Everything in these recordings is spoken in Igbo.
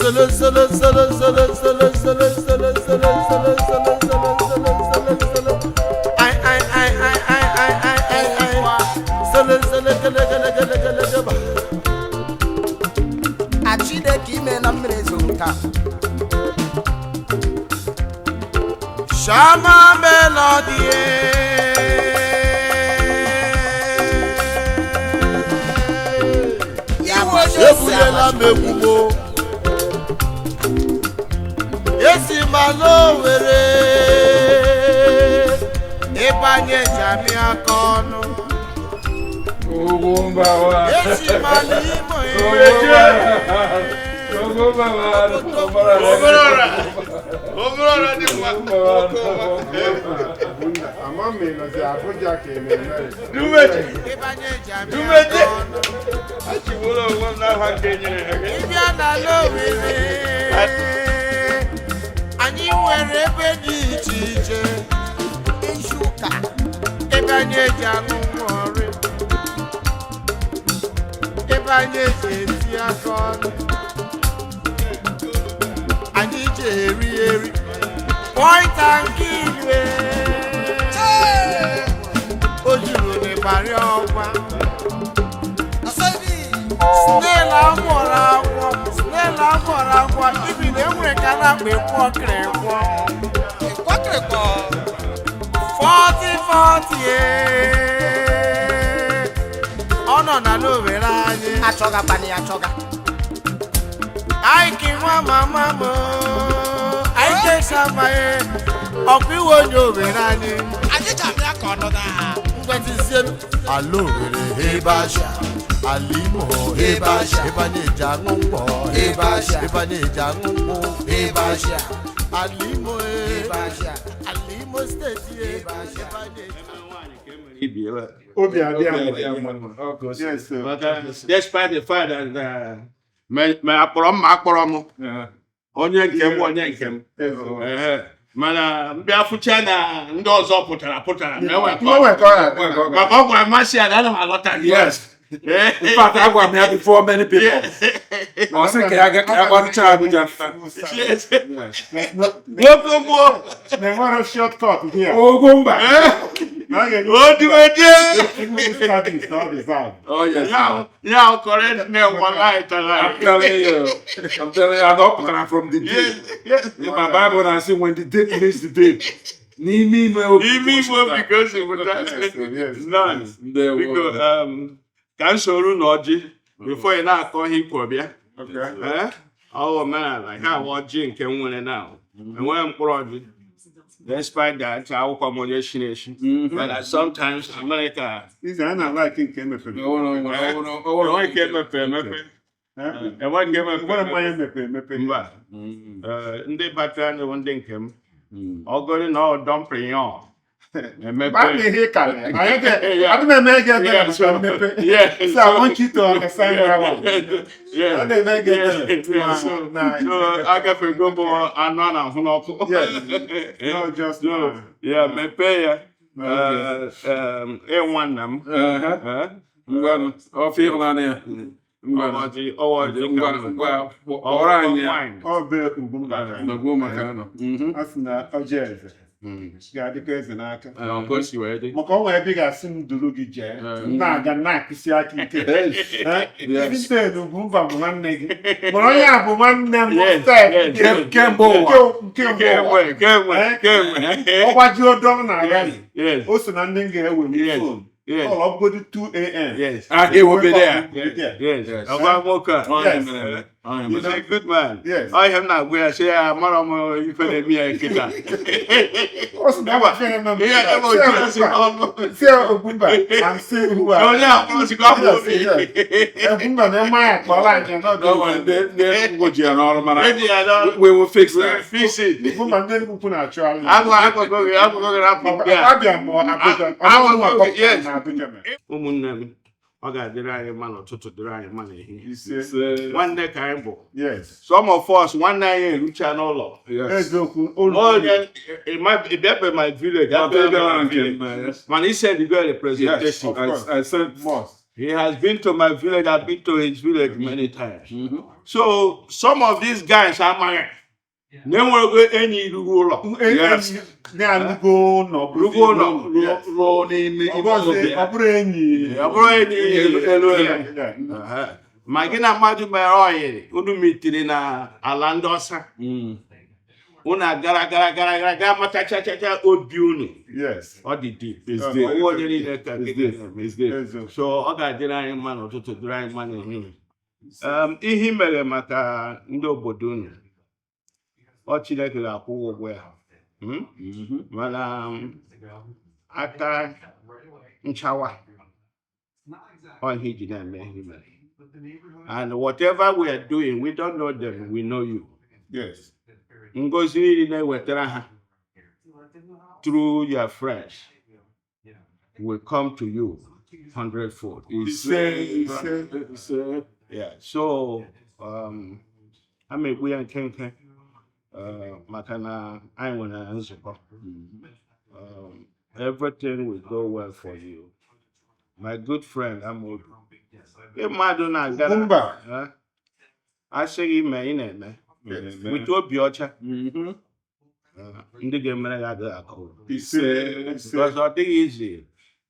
Solo solo solo solo solo solo solo solo solo solo solo solo solo solo. Ai ai ai ai ai ai ai ai ai. Solo solo gele gele gele gele gele. A Chineke, ime na mmiri ezoro taa. Shama Melody. Ya bụ onye ose. Ebunyela m ekwugbo esi m ala Owere ịbanye jami aka ọnụ. Ugwumba wa. Esi m ala Imo. Ugwumba wa. Obere ọra. Obere ọra dị mma. Ama m ịnọzi Abuja ka ị na-eme. Dumeje. Ịbanye jami Dumeje. aka ọnụ. Achịgburu onwe m n'aha nke nyere ha gị. Ịbịa n'ala Owere, anyị nwere ebe dị iche iche. Isi ụka. Ebe anyị eji aṅụ nkwọrị, ebe anyị eji eti aka ọnụ, anyị ji eri eri point and kill. O juru n'ịbarị ọgwa. Ọsọbi. Snail amụrụ agwọ, snail amụrụ agwọ, ibi na enwere ka a na-akpa ịkwọ kịrịkwọ. Ịkwakịrịkpọ. 40 40 ee. Ọ nọ na n'Owere anyị. Achọga kwana ya achọga. Anyị nwa mama m, anyị kechamaghị ọkwa iwe onye Owere anyị. Anyị ji abịa ka ọ nọ na. Ngwetizie ala Owere ebe asha, ala Imo ebe asha, ebe anyị eji aṅụ ngwọ ebe asha, ebe anyị eji aṅụ nkwụ ebe asha, ala Imo Ebe asha. ala Imo Steeti ebe anyị eji Ibi ebe. Obi adịa Obi adịa mma. mma. Ọ ka o si. Yes, sir. Maka despite the fact that ma akpọrọ m ma akpọrọ m onye nke m, onye nke m. Yes, sir. Ehe. Mana mbịa fụcha na ndị ọzọ pụtara ma enwe nke ọ- Nwe ka ọ na-adị. Maka ọ gwara mmasị ya na ana m aghọta gị. Yes. In fact, agwara m ya before many people. Ọ sị ka ya ka ya gbarụcha Abuja. Yes. Yes. Nwoke gboo. Na-enwere shortcut here. Ugwumba. Na a ga-enye Odumeje. English service na ọ deserve. Oh yes. Ya correct name, wallahi I'm taala. telling you. I'm telling you, and ọ pụtara from the deep. Yes. In my Bible na-asị, "When the deep meets the deep." N'ime ime obi. Ime ime obi ka o si pụta. Yes, sir, yes. None. Ndewo. Biko, ka m soro na ọjị before ị na-akọ ihe ikwu bịa. Okay. Eh? Ọ omenala ihe awa ọjị nke m nwere na enweghị mkpụrụ ọjị. Despite that, akwụkwọ m onye shiri eshi. But sometimes America Ize a na-like nke emepere. Enweghị nke emepe emepe. Eh? Enweghị nke emepe Nwere emepe. mmanya emepe emepe. Mba. Eh, ndị batara anyị bụ ndị nke m. Ọgọrị na ọ Dom Perignon. Emepe. Ba na ihe karịrị. Anyị adị m eme gị ebere maka mmepe. So I want you to understand where I am. Ọ na-eme gị ebere. So agafego m anụ a na-ahụ n'ọkụ. Yes. No, just So, ya mepee ya. Eh, ịnwa nna m. Eh, Ngwanụ, ọfọ ịhụnanya ya. Ngwanụ. Ọjị, ọjị. Ngwa ngwa, kpọrọ anyị ya. Wine. Ọ bụ Ugwumba. Nọgbuo maka anọ. A sị na ọjị eze ga-adịkwa eze n'aka. Ọ ka o si wee dị. Maka ọ nwere ebe ị ga-asị m duru gị jee, m na-aga na-akụsi aka ike. Eh? Yes. Site n'Ugwumba bụ nwanne gị, mana onye a bụ nwanne m Yes, sef. yes. Kemgbe ụwa. Nke mbụ ụwa. Kemgbe, kemgbe, kemgbe. Ọ gbajuo dọrọ na rally, Yes, o so na ndị m ga-ewe m phone. Call ọbụgodu 2 a.m. Yes. Ah, he will be there. Yes. Yes. Ọgwa nwoke a. Yes. He's a good man. Yes. Ọ ihe m na-agwa ya, sị ya mara m ife na-eme ya nkịta. Ọ sị na ọ gbafere m. Ihe ebe otu o si ọnụ. Si Ugwumba, I'm saying who I Onye a kpọrọ sikwa afọ obi. Yes. Ugwumba na ịma ya kpọrọ anyị n'ọdụ. No one, ndị Enugu ji ya n'ọrụ mana Eji ya n'ọrụ. we will fix that. Fix it. Ugwumba, ndị Enugu na-achụ anyị. Agụ akụkụ gị, akụkụ gị rapụ ndị a. Abịa m Abuja. Ọ bụrụ na Agụ- yes. na Abuja mere. Ụmụnne m, ọ ga-adịrị anyị mma n'ụtụtụ, dịrị anyị mma n'ehihie. Ise. Nwanne ka anyị bụ. Yes. Some of us, nwanne anyị erucha n'ụlọ. Yes. Eziokwu. Onye ị bịabe my village, Abịa abịa bịara my nke village. m, yes. Mana i send go Yes, representation. Of course. I sent Must. He has been to my village. I've been to his village many times. So some of these guys amaghị na enwego enyi ruru ụlọ. Yes. Na-alụgo ụlọ. Rugo ụlọ. Yes. Ruo n'ime Ọ bụrụzi- ọ bụrụ enyi. Ọ bụrụ enyi elu elu elu. Yeah. Aha. Ma gị na mmadụ mere ọyịrị, unu mitiri na ala ndị ọsa, unu agara gara gara gara gaa matachachacha obi unu. Ọ dị deep. It's Oh, deep. Ọwụ onye niile ka It's gị deep. ga-eme. It's deep. Eziokwu. So ọ ga-adịrị anyị mma n'ụtụtụ, dịrị anyị mma n'ehihie. Ihe i mere maka ndị obodo unu, ọ Chineke ga-akwụ gị ụgwọ ya. Mana aka nchawa ọ ihe iji na-eme ihe i mere. And whatever we are doing, we don't know them, we know you. Ngozi niile na-ewetara ha through your friends will come to you hundredfold. Ise, ise, ise. Yeah, so a ma ekwu ya nkenke maka na anyị nwere nzukọ. Everything will go well for you. My good friend Amobi. Ndị mmadụ na-agara Mba. Eh, asị gị mee, ị na-eme with obi ọcha. Ndị ga-emere ya adịghị akọ. Ise, ise. Because ọ dịghị izi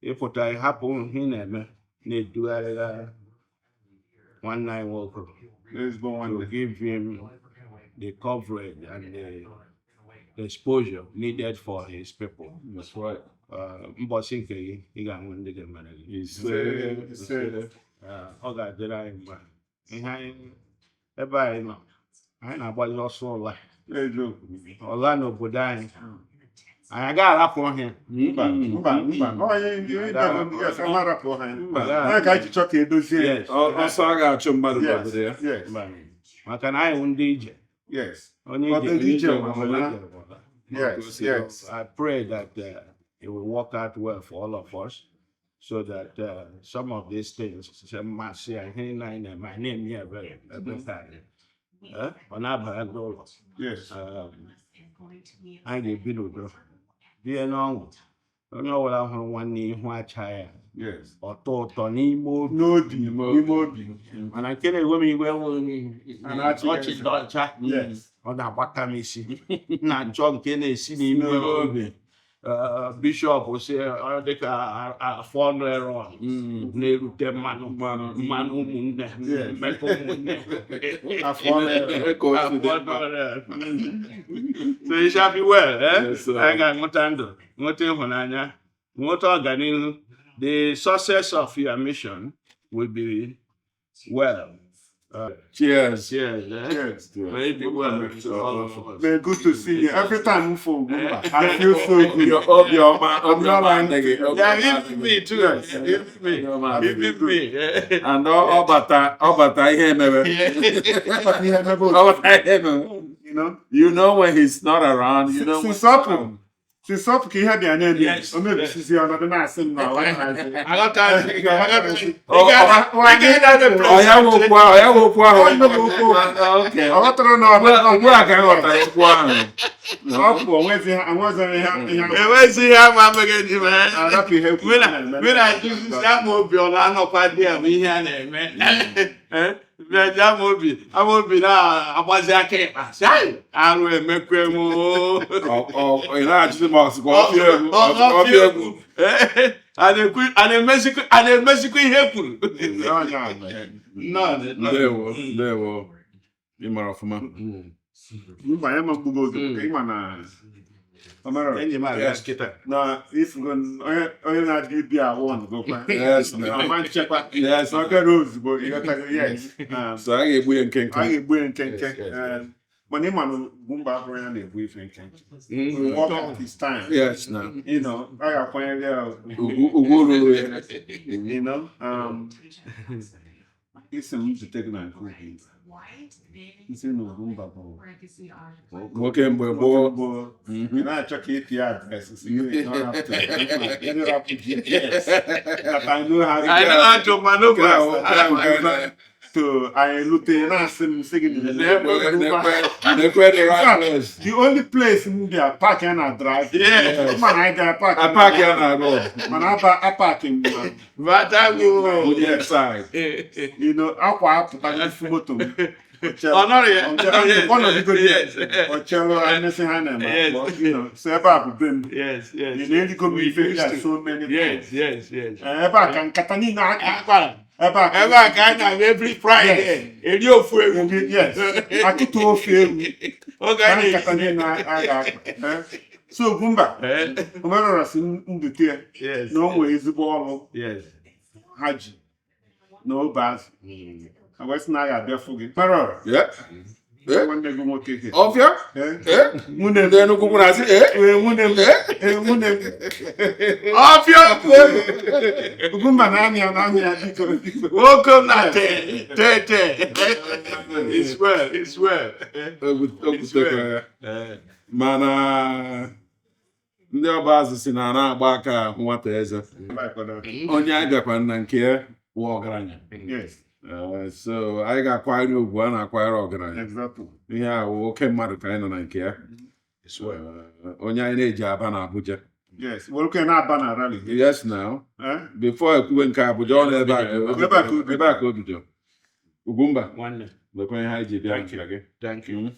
ịpụta ịhapụ ihe ị na-eme na-edugharịga nwanne anyị nwoke Ezigbo to nwanne. give him the coverage and the exposure needed for his people. That's right. Mbọsị nke gị, ị ga-ahụ ndị ga-emere gị. Ise, Ise. Ọ ga-adịrị anyị mma. Ihe anyị ebe anyị nọ, anyị na-agbazi ọsọ ụla. Eziokwu. Ọla n'obodo anyị. Anyị agaghị arapụ ọhịa. Mba, mba, mba. Onye yes, ọ marapụ ha. Mba. Onye ka anyị ji chọọ ka edozie ya. Yes. Ọsọ a ga-achụ mmadụ Yes, n'obodo ya. yes, Mba. Maka na anyị wụ ndị ije. yes, Onye Ọ ije bụ ije onye nwere. ije nwere. yes. I pray that it will work out well for all of us so that some of these things, mmasị ya, ihe niile anyị na-eme, anyị na-eme ya ebere ebe anyị. Eh, ọ na-abara ndị ụlọ. Anyị ga-ebi n'udo, bie n'ọṅụ. Onye ọbụla hụrụ nwanne ihu acha ya, ọtọ ụtọ n'ime obi. N'obi, n'ime obi. Mana nke na-ewe m iwe enweghị A na-achị gị ọchị eze. dị ọcha. Ọ na-agbata m isi. M na-achọ nke na-esi n'ime obi. Bishọp si ọ dịka afọ ọnụ Erọn na-erute mmanụ Mmanụ. Mmanụ ụmụnne, mmekọ ụmụnne. Afọ ọnụ Erọn. Ka o si dị Afọ ọnụ mkpa. Erọn. So it shall be well, eh? Yes, sir. Anyị ga-enweta ndụ, nweta ịhụnanya, nweta ọganihu. The success of your mission will be well. Cheers. Cheers, eh? Yes. May it be well to all of us. Man, good to see you. Every time for Ugwumba, I feel so good. Your obiọma, obiọma adịghị. Yeah, even me too. Even me. Obiọma adịghị. Even me. And ọ bata ihe emewe. Ọ bata ihe emewe. You know? You know when he's not around, you know when Since up, since up ka ihe dị anya eme, Yes, o mebisizi ọnọdụ na-asị m na ọ na-asị. Aghọtaghị. Aghọtaghị. Ọ ya nwe okwu ahụ, ọ ya nwe okwu ahụ. Ọ ya nwe okwu. Okay. Ọ ghọtara na Ugbu a ka m ghọtara okwu ahụ. Ọ bụ onwezi onwezi ihe ihe Enwezi ihe ama amaghị eji mee. arapụ ihe kwuru na-eme. Mụ na Jizọs Amaobi ọ na-anọkwa di ya bụ ihe a na-eme. Eh? Bịa Amaobi, Amaobi na-agbazi aka ịkpa. Sị, "Ai, arụ emekwe m oo." Ị na-ajụzi ma ọ sịkwa ọfịa egwu, ọ sịkwa ọfịa egwu. Eh, a na-emezikwa ihe e kwuru. Onye a mere. Nnọọ, nnọọ. Ndewo, ndewo. Ị mara ọfụma. Mba, ya ma mkpụgo oge maka ịma na ọ mara Enyi m abịa kịta. Na ifugo onye na-adị ibi ahụ ọnụgokwa. Yes, na. Ọma nchekwa. Yes. Ọ bịara ozugbo, ịghọtago, yes. So a ga-egbu ya nkenke. A ga-egbu ya nkenke. Yes. Mana ịma na Ugwumba abụrụ ya na-egbu ife nkenke. We work at his time. Yes, na. A ga-akwanyere ya ugwu. Ugwu ruru ya. Isi m zute gị na nke Ugwumba. Isi na Ugwumba bụ Nwoke mgbe gboo. gboo. Ị na-achọ ka ị pịa address, so you don't have to. You don't have to GPS. That I know how to I know how to maneuver. Nke ahụ- nke ahụ- So anyị lute na-asị m sị gị Nekwe the right place. The only place m bịa park ya na drive. Yes. Mana anyị bịara park. A park ya na road. Mana aba apark m na Batago. Onye side. Akwa apụta n'isi moto m. Ọ nọrọ ya. Ọ nọgidere Yes. ọ chelụ anyịsị ha na-eme. Yes. So ebe a bụ be m. Yes, yes. Ị na-erigo m We ife used ya to. so many Yes, times. yes, yes. Ebe a ka nkata niile aka Akwara. ebe a ka Ebe a ka a na-abịa every Friday. Eri ofu ewu. Yes. Akịta ofe ewu. Oge Ka anyị nkata niile a ga-akpa. Eh. So Ugwumba, Eh, Omerọra si ndute ya Yes. na o nwere ezigbo ọrụ Yes. ha ji na obe azụ. A wee sị na a ga-abịa fụ gị. Omerọra, Yeah. Eh? nwanne gị nwoke here. Ọfịa? Eh? Eh? Nwunye m. Ndị Enugu kwuru asị, eh? Ee, nwunye m. Eh? Ee, nwunye m. Ọfịa. Ugwumba na-amị ya na-amị ya biko biko. Welcome na te te te. It's well, it's well. O butekwa ya. Eh, Mana ndị ọba azụ si na na-agba aka ahụ nwata eze. Onye anyị bịakwa na nke ya wụ ọgaranya. Yes, So anyị ga-akwanyere ugwu a na-akwanyere ọgaranya. exactly. Ihe a wụ oke mmadụ ka anyị nọ na nke ya. It's well. Onye anyị na-eji aba na Abuja. Yes, werekwa na-aba na rally. Yes now. Eh? Before ekwuwe nke Abuja, ọ nọ ebe a ka Ebe a ka o bido. ebe a ka o bido. Ugwumba, Nwanne. lekwa ihe anyị ji bịa Thank nke gị. Thank you.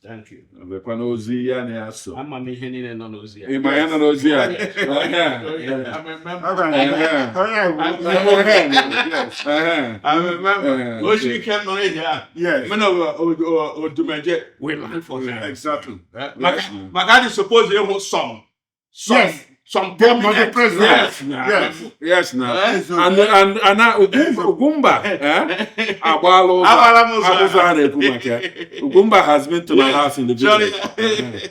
Thank you. Lekwa n'ozi ya na ya so. Ama m ihe niile nọ n'ozi ya. Ị ma ya nọ n'ozi a? Ehe. I'm a member. Ọ gwara ya, Ehe. onye a bụ- Yes. Ehe. I'm a member. Eh, Oṣù ike nọ n'eji a. Yes, Men of Odumeje, we land for them. exactly. Maka maka adị suppose ịhụ some Yes. some Not the prominent. president. Yes. Yes. Yes na. Eh? And na Ugwumba eh, agbaala ụzọ. Agbala m ụzọ. Ụzọ a na-ekwu maka ya. Ugwumba has been to my house in the Sorry. village.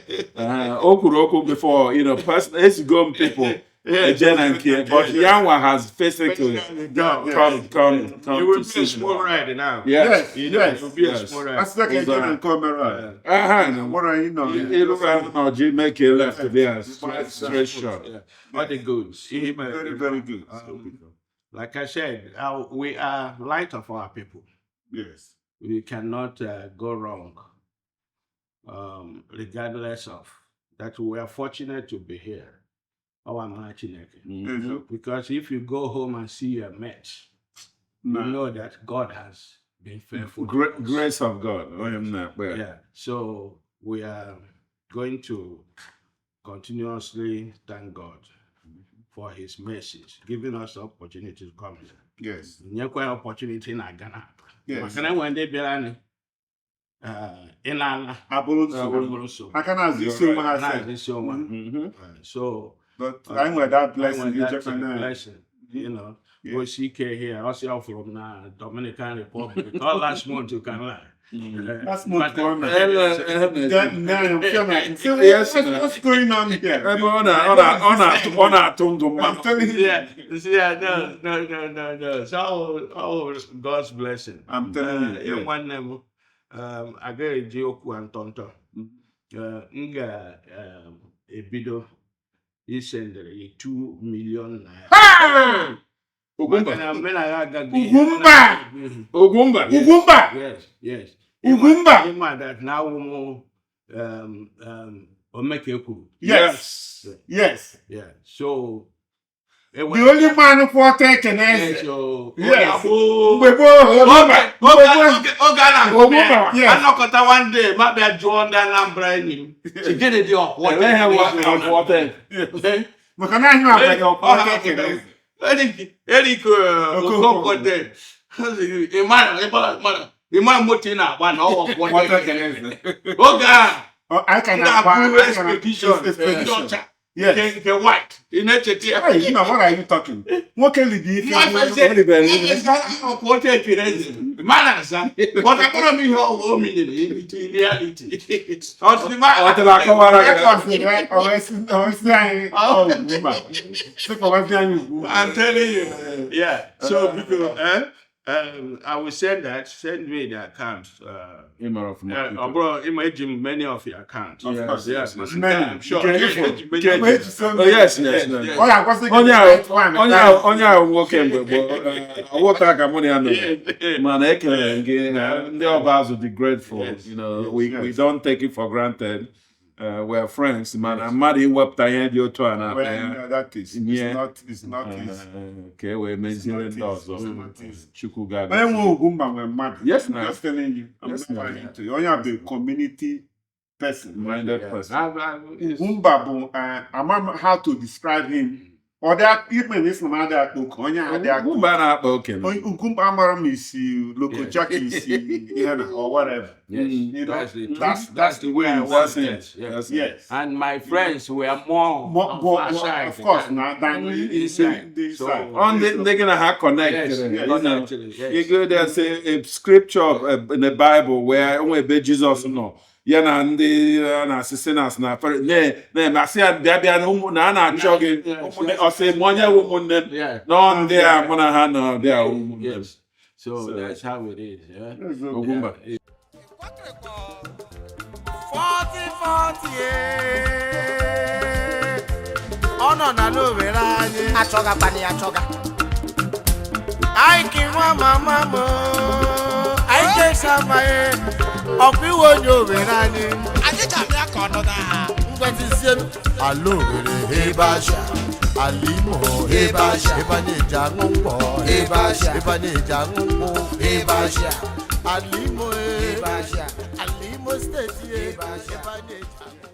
O kwuru okwu before, esigo m people eje na nke, but yanwa has physically Go. come You will to be a see me. small ride now. Yes. Yes, yes. It will be a Yes. small ride. Asị ka eje na nke Omerọra. Aha, na Nwere anyị nọ. ịlụ ahụ na ọjị make a left there, straight shot. Yeah. All the goods. Ihe mere. Very, very good. Like I said, we are light of our people. Yes. We cannot go wrong, regardless of that. We are fortunate to be here. Our Chineke. Eziokwu. Because if you go home and see your mates, you Na. know that God has been faithful to us. Grace of God. Onye m na-akpọ ya. Yeah. So we are going to continuously thank God for His mercies, giving us the opportunity to come here. Yes. Nyekwa ya opportunity na Ghana. Yes. Maka na enwere ndị bịara ni ị na-ala Abụrụ nsogbu. abụrụ nsogbu. Aka na-azụ isi onwe ha sef. Na-azụ isi onwe ha. So But anyị nwere that blessing. I nwere that Ijekwa na- blessing. Yeah. Gosi ike here, ọ sị ọ fụrụ m na Dominican Republic. All last month you can lie. Last month ka ọ na. Ele- Then, now, feel like, feel Yes, what's, ma'am. what's going on here? Ebe ọ na-atụ ndụ I'm mmanụ. telling you. Yeah, no, no, no, no, no. So all God's blessing. I'm telling you. Eh, Yeah. nwanne m agaghị eji okwu a ntọntọ. M ga-ebido isendere gị 2 million naira. Ugwumba. Maka na omenala agaghị. Ugwumba! Ugwumba. Ugwumba! Yes. Ugwumba! Ịma that na awụ m omeke kwuru. Yes. Yes. Yeah. So The only man kwụ ọtọ ekene eze. So, Yes. Mgbe Mgbe gboo. oge a na-akụ Ugwumba. Yes. anọkọta one day ma bịa jụọ ndị Anambra enyi m si gịnị dị ọkwụ Eleghị wa ọtọ. Maka na anyị agbaghị ọkwụ ọtọ ekene eze. Eric Okonkwo. Okonkwo de ịma moto ị na-agba na ọwọ Ọkwụ ọtọ ekene eze. oge a Ọ, anyị ka ndị na-agba. abụrụ anyị ka na- expedition ndị Expedition. ọcha Yes. nke white ị na-echeta ya. Hey, you know, what are you talking? Nwoke lidi ife. Ọkwụ ọtọ ekene eze mana aza but akpọrọ m ihe ọwụ o menyere in reality. Ọ sị ma Ọ tara akọwara Ya gị. ka ọ sị ya, ọ wee sị anyị, ọ Ugwumba. Sị ka ọ wee sị anyị Ugwumba. I'm telling you. Yeah. So biko, eh? I will send that. Send me the account. Ị mara ọfụma. Ọ bụrụ ịma eji m many of your accounts. Of course, yes. Many. I'm sure. Nke ifo. Eji m many. Nke eji so Oh, many. yes. Ọ ga-agwasị gị Onye the ahụ right one. onye ahụ nwoke mgbe gboo, ọwụta ka mụ na ya nọ, mana ekelere m gị, ndị ọba azụ dị grateful. We don't take it for granted. We're friends, mana mmadụ iwepụta ihe dị otu a na akpa Well, ya no, that is, Yeah. it's not easy. ka e wee meziere It's ndị not ọzọ. easy. It's not easy. Chukwu ga-agọzi. Onye nwe Ugwumba nwe mmadụ. Yes, I'm na. just telling you. I'm Yes, not na. lying to you. Onye a bụ community person. Minded person. Ugwumba bụ ama m how to describe him. Ọ dị ikpe na isi na adị akpa oke, onye a adị akpa oke. Ugwumba na-akpa oke na. Ugwumba amara m isi Lokoja ka isi ihe na or whatever. Yes. You know, That's the truth. that's the way I it want That's it. it. Yes. That's it. Yes. And my friends were more, on More, far side of course, than na than the inside. the So- inside. Ọ ndị gị na ha connect. Yes, you yes, know. actually, yes. You go there, say a scripture in the Bible where onwe ebe Jizọs nọ ya na ndị a na-asị sinners na na-eme asị ya bịa bịa na na a na-achọ gị. Ọ sị ma onye wụ ụmụnne m nọ ndị a mụ na ha nọ bịa ụmụnne m. Yes. So that's how it is. Yeah. Ugwumba. 40 40, ọ nọ na n'owere anyị. Achọga kpani achọga. Anyị nwa mama m, anyị kesamaghị ọkwa iwe onye owere anyị. Anyị ji amịa ka ọnọdụ a. Ngwetizie m ala Owere ebe asha, ala Imo ebe asha, ebe anyị eji aṅụ ngwọ ebe asha, ebe anyị eji aṅụ nkwụ ebe asha, ala Imo Ebe asha. ala Imo steeti Ebe asha. ebe anyị eji aṅụ